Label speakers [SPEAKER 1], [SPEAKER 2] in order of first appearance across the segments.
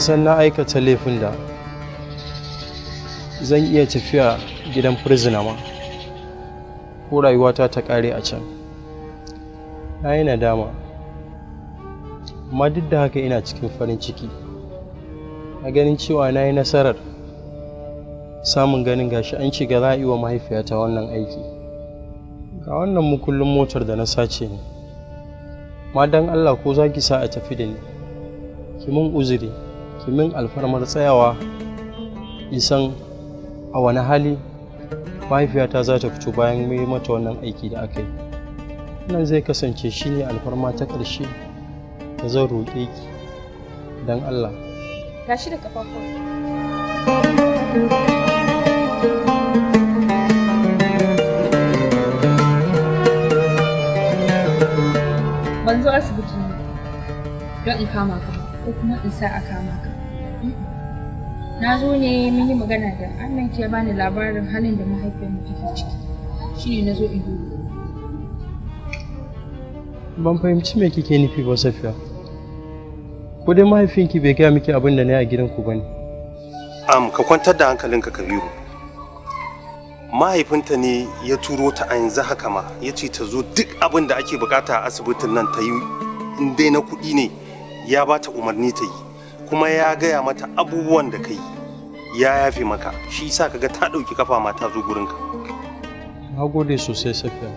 [SPEAKER 1] San na aikata laifin da zan iya tafiya gidan firzina ma, ko rayuwata ta ƙare a can. Na yi nadama, amma duk da haka ina cikin farin ciki na ganin cewa na yi nasarar samun ganin gashi an shiga za a yi wa mahaifiyata wannan aiki. Ga wannan mukullin motar da na sace ne ma. Don Allah, ko za ki sa a tafi da ni, ki mun uzuri, ki min alfarmar tsayawa in san a wani hali mahaifiyata za ta fito bayan yi mata wannan aiki da aka yi. Wannan zai kasance shine alfarma ta ƙarshe da zan roƙe ki, don Allah.
[SPEAKER 2] Tashi da kafafuwan. Ban zo asibiti ne don in kama ka ba ko kuma in sa a kama ka. Na zo ne mun yi magana da Ahmed, ya bani labarin halin da mahaifiyarmu take ciki. Shine na zo in duba.
[SPEAKER 1] Ban fahimci me kike nufi ba, Safiya. Ko dai mahaifinki bai gaya miki abin da na yi a gidanku ba ne?
[SPEAKER 3] Ka kwantar da hankalinka, Kabiru. Mahaifinta ne ya turo ta a yanzu haka ma, ya ce ta zo, duk abin da ake bukata a asibitin nan ta yi, in dai na kuɗi ne, ya ba ta umarni ta yi, kuma ya gaya mata abubuwan da ka yi, ya yafe maka. Shi yasa kaga ta ɗauki kafa ma ta zo gurinka.
[SPEAKER 1] Na gode sosai, Safiya.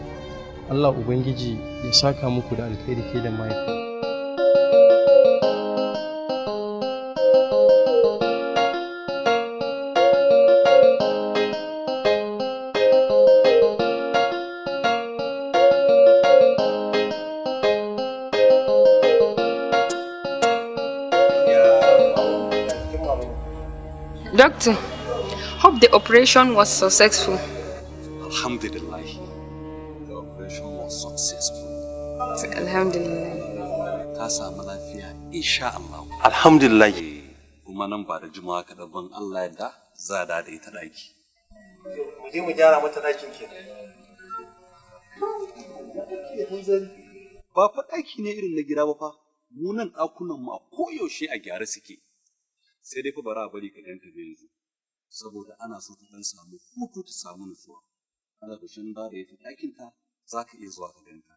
[SPEAKER 1] Allah Ubangiji ya saka muku da alkhairi, ke da mahaifi.
[SPEAKER 2] Doctor, hope the operation was successful.
[SPEAKER 4] Alhamdulillah. The operation was successful.
[SPEAKER 2] Alhamdulillah.
[SPEAKER 4] Ta samu lafiya, insha Allah.
[SPEAKER 3] Alhamdulillah.
[SPEAKER 4] Kuma nan ba da jimawa kaɗan ban Allah yadda za a da ita ɗaki.
[SPEAKER 3] Mu je mu gyara mata ɗakin ke.
[SPEAKER 4] Ba fa ɗaki ne irin na gida ba fa. Mu nan ɗakunan mu a koyaushe a gyare suke. Sai dai fa bara a bari ka ganta da yanzu. Saboda ana so ta ɗan samu hutu, ta samu nutsuwa. Ana da da da ita ɗakinta, za ka iya zuwa ka ganta.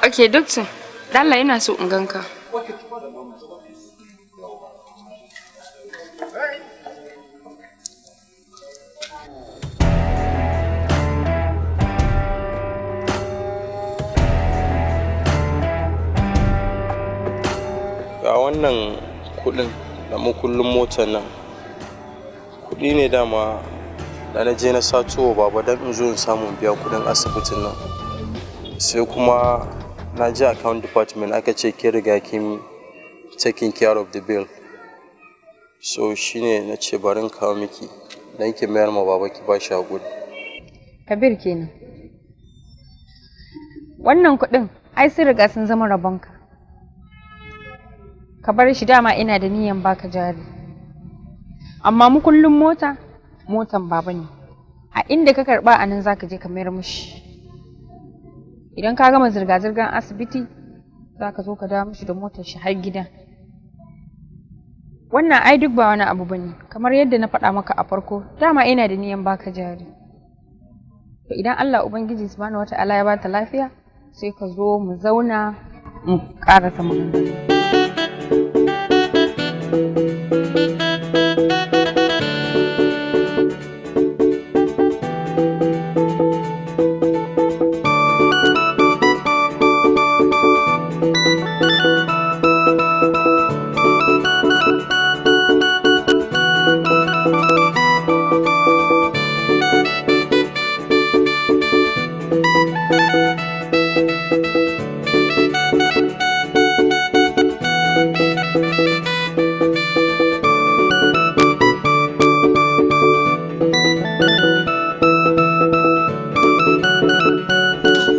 [SPEAKER 2] Okay, doctor. Allah, ina so in ganka.
[SPEAKER 1] Ga wannan kuɗin da makullin motar nan. Kuɗi ne dama da na je na sato wa baba don in zo in samu in biya kuɗin asibitin nan. Sai kuma na je account department, aka ce kin riga kin taking care of the bill. So shine na ce bari in kawo miki don ki mayar ma baba, ki ba shi haƙuri.
[SPEAKER 2] Kabir kenan. Wannan kuɗin ai sun riga sun zama rabonka. Ka bar shi, dama ina da niyan baka jari. Amma mukullin mota, motan baba ne. A inda ka karɓa a nan zaka je ka mayar mishi. Idan ka gama zirga-zirgar asibiti, za ka zo ka dawo mishi da motar shi har gida. Wannan ai duk ba wani abu bane, kamar yadda na faɗa maka a farko, dama ina da niyan baka jari. To, idan Allah Ubangiji Subhanahu wata'ala ya bata lafiya, sai ka zo mu zauna mu ƙarasa magana.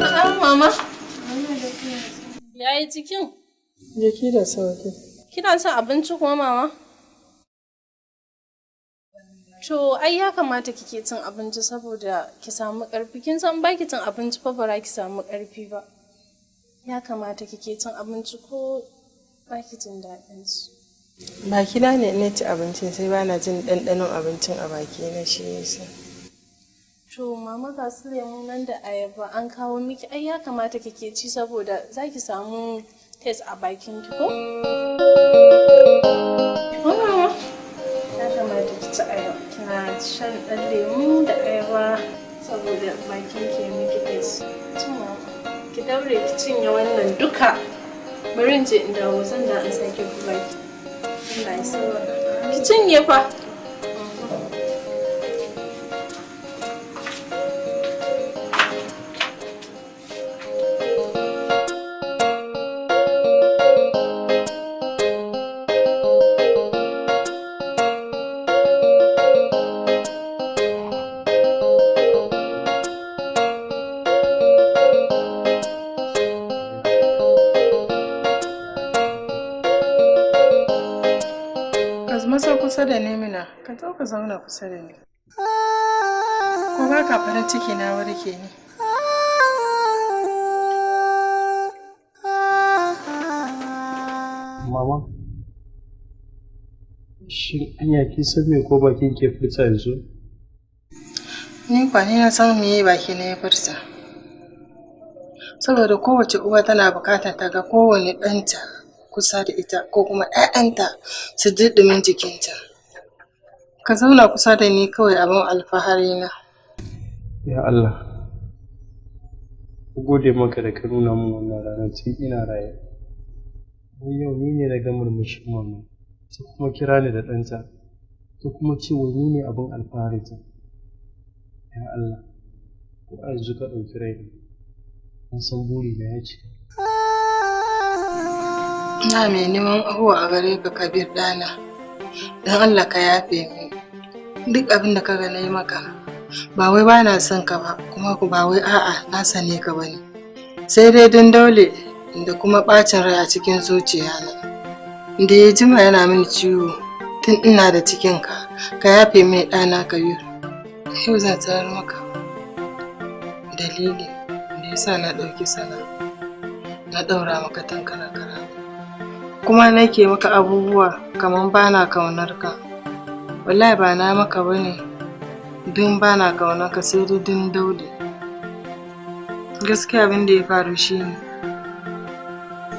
[SPEAKER 5] A'a, mama. Yayi jikin?
[SPEAKER 6] Jiki da sauki.
[SPEAKER 5] Kina cin abinci kuma, mama? To, ai ya kamata kike cin abinci saboda ki samu ƙarfi. Kin san baki cin abinci fa ba za ki samu ƙarfi ba. Ya kamata kike cin abinci ko baki jin daɗin su.
[SPEAKER 6] Bakina ne in na ci abincin sai bana jin ɗanɗanon abincin a bakina, shi yasa.
[SPEAKER 5] To mama, ga su lemu nan da ayaba an kawo miki, ai ya kamata kike ci saboda za ki samu taste a bakin ki ko? Ko mama? Ya kamata ki ci ayaba, kina shan ɗan lemu da ayaba saboda bakin ki ya miki taste. To mama, ki daure ki cinye wannan duka. Bari in je in dawo, zan da in sake duba ki. Allah ya sauwaƙa. Ki cinye fa.
[SPEAKER 6] Ka matso kusa da ni mina, ka zo ka zauna kusa da ni. Ko ba ka farin ciki na warke ne?
[SPEAKER 1] Mama, shin anya kin san me ko bakin ke furta yanzu?
[SPEAKER 6] Ni kwa ni na san meye baki na ya furta. Saboda kowace uwa tana bukatar ta ga kowane ɗanta kusa da ita ko kuma ‘ya'yanta su ji ɗumin jikinta. Ka zauna kusa da ni kawai abin alfahari na.
[SPEAKER 1] Ya Allah, ku gode maka da ka nuna min wannan ranar tun ina raye. Ni yau ni ne na ga murmushin mama, ta kuma kira ni da ɗanta, ta kuma ce wai ni ne abin alfaharinta. Ya Allah, ko a yanzu ka ɗauki raina, na san burina ya cika.
[SPEAKER 6] Ina mai neman ahuwa a gare ka, Kabir ɗana. Don Allah ka yafe min. Duk abin da ka ga na yi maka, ba wai ba na son ka ba, kuma ku ba wai a'a na sane ka ba ne. Sai dai don dole da kuma ɓacin rai a cikin zuciya na. Da ya jima yana mini ciwo tun ina da cikinka, ka yafe mini ɗana Kabir. Yau zan sanar maka dalili da yasa na ɗauki sana na ɗaura maka tankarar karama. Kuma nake maka abubuwa kamar bana kaunar ka. Wallahi ba na maka bane don bana kaunar ka, sai dai don dole. Gaskiya abin da ya faru shine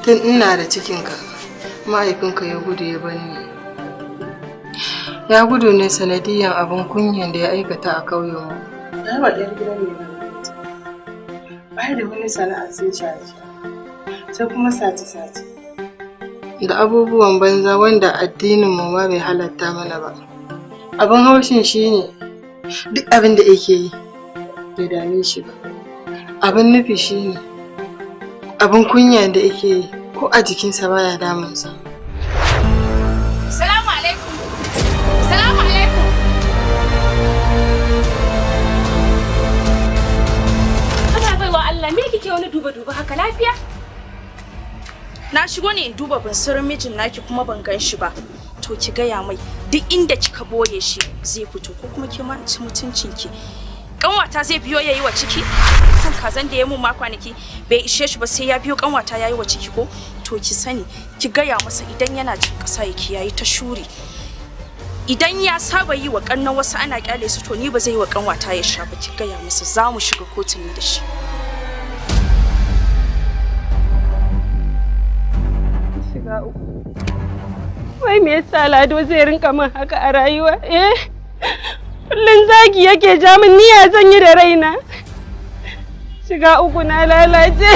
[SPEAKER 6] tun ina da cikinka mahaifinka ya gudu ya bar ni. Ya gudu ne sanadiyan abin kunyan da ya aikata a ƙauyenmu. Na ba ɗayar gidan ne ba da wani sana'a sai shaye, sai kuma sace-sace da abubuwan banza wanda addinin mu ma bai halatta mana ba. Abin haushin shine duk abin da yake yi bai dame shi ba. Abin nufi shine abin kunya da yake yi ko a jikinsa baya damunsa.
[SPEAKER 2] Salamu alaikum. Salamu alaikum.
[SPEAKER 7] Ana baiwa Allah, me kike wani duba duba haka, lafiya?
[SPEAKER 8] Na shigo ne in duba bunsurin mijin naki kuma ban gan shi ba. To ki gaya mai duk inda kika boye shi zai fito, ko kuma ke ma in ci mutuncin ki. Kanwata zai biyo yayi wa ciki? Kan kazan da ya mun ma kwanaki bai ishe shi ba, sai ya biyo kanwata yayi wa ciki ko? To ki sani, ki gaya masa idan yana cin kasa ya kiyayi ta shuri. Idan ya saba yi wa kannan wasu ana kyale su, to ni ba zai yi wa kanwata ya sha ba. Ki gaya masa za mu shiga kotu ni da shi.
[SPEAKER 7] Shiga uku. Wai me yasa Lado zai rinka min haka a rayuwa? Eh? Kullum zagi yake ja min, niyya zan yi da raina. Shiga uku, na lalace.